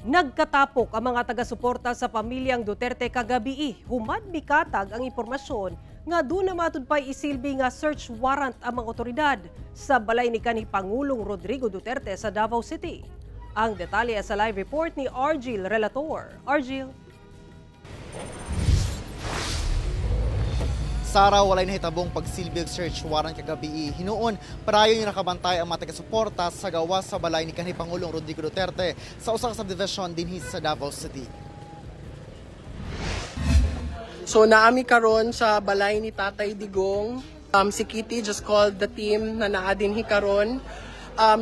Nagkatapok ang mga taga-suporta sa pamilyang Duterte kagabii. Human mikatag ang impormasyon nga duna matud pa'y isilbi nga search warrant ang mga otoridad sa balay ni kanhi Pangulong Rodrigo Duterte sa Davao City. Ang detalye sa live report ni Argil Relator. Argil. Sara, walay nahitabong pagsilbi og search warrant kagabi. Hinuon, padayon yung nakabantay ang mga taga-suporta sa gawas sa balay ni kanhi Pangulong Rodrigo Duterte sa usa ka subdivision dinhi sa Davao City. So naami karon sa balay ni Tatay Digong. Si Kitty just called the team na naa dinhi karon.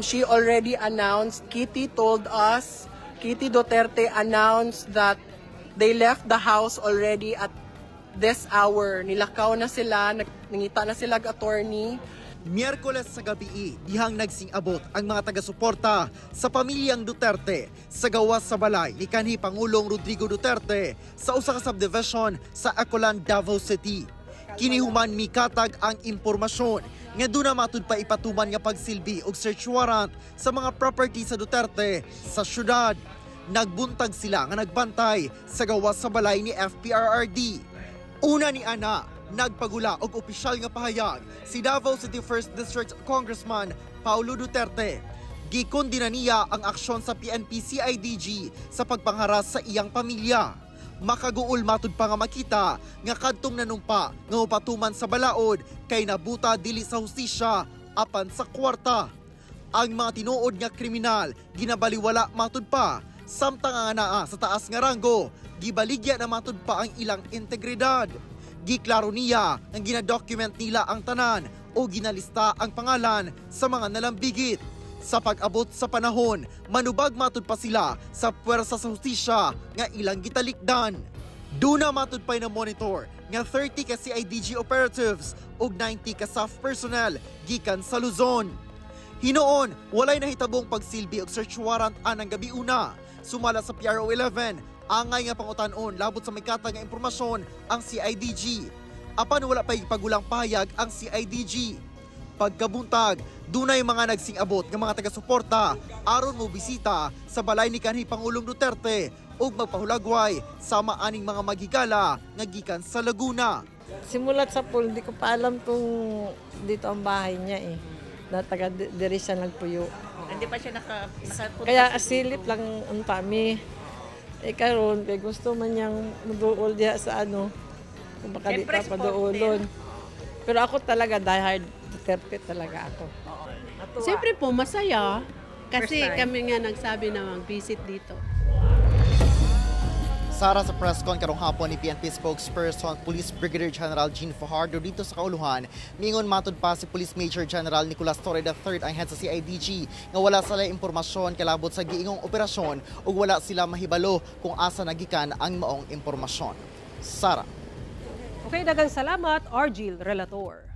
She already announced, Kitty told us, Kitty Duterte announced that they left the house already at this hour. Nilakaw na sila, nangita na sila attorney. Miyerkules sa gabi, dihang nagsingabot ang mga taga-suporta sa pamilyang Duterte sa gawas sa balay ni kanhi Pangulong Rodrigo Duterte sa usa ka subdivision sa Acolan, Davao City. Kini human mikatag ang impormasyon nga duna matud pa ipatuman nga pagsilbi og search warrant sa mga property sa Duterte sa syudad. Nagbuntag sila nga nagbantay sa gawas sa balay ni FPRRD. Una ni ana, nagpagula og opisyal nga pahayag si Davao City 1st District Congressman Paulo Duterte. Gikondena niya ang aksyon sa PNP-CIDG sa pagpangharas sa iyang pamilya. Makaguol matud pa nga makita nga kadtong nanumpa nga mopatuman sa balaod kay nabuta dili sa hustisya apan sa kwarta. Ang mga tinuod nga kriminal ginabaliwala matud pa, samtang ang anaa sa taas nga ranggo gibaligya na matud pa ang ilang integridad. Giklaro niya nga ginadocument nila ang tanan o ginalista ang pangalan sa mga nalambigit. Sa pag-abot sa panahon, manubag matud pa sila sa puwersa sa hustisya nga ilang gitalikdan. Duna matud pa'y na monitor nga 30 ka CIDG operatives ug 90 ka staff personnel gikan sa Luzon. Hinuon, walay nahitabong pagsilbi og search warrant anang gabi una. Sumala sa PRO 11, angay nga pangutan-on labot sa may katag nga impormasyon ang CIDG. Apan wala pa'y pagulang pahayag ang CIDG. Pagkabuntag, dunay mga nagsingabot nga mga taga-suporta aron mo bisita sa balay ni kanhi Pangulong Duterte ug magpahulagway sama aning mga maghigala nga gikan sa Laguna. Simulat sa pool, hindi ko pa alam kung dito ang bahay niya eh. Na taga diri siya nagpuyo. Hindi pa siya nakapunta. Kaya asilip lang ang tami. Eh karon kay gusto man niyang muduol diha sa ano. Kung baka di Siyempre, pa paduolon. Pero ako talaga diehard Duterte talaga ako. Siyempre po, masaya. Kasi kami nga nagsabi na mag-visit dito. Sara, sa press con karong hapon ni PNP spokesperson Police Brigadier General Jean Fajardo dito sa Kauluhan, mingon matud pa si Police Major General Nicolas Torre III ang head sa CIDG nga wala sila impormasyon kalabot sa giingong operasyon ug wala sila mahibalo kung asa nagikan ang maong impormasyon. Sara. Okay, daghang salamat, Argil Relator.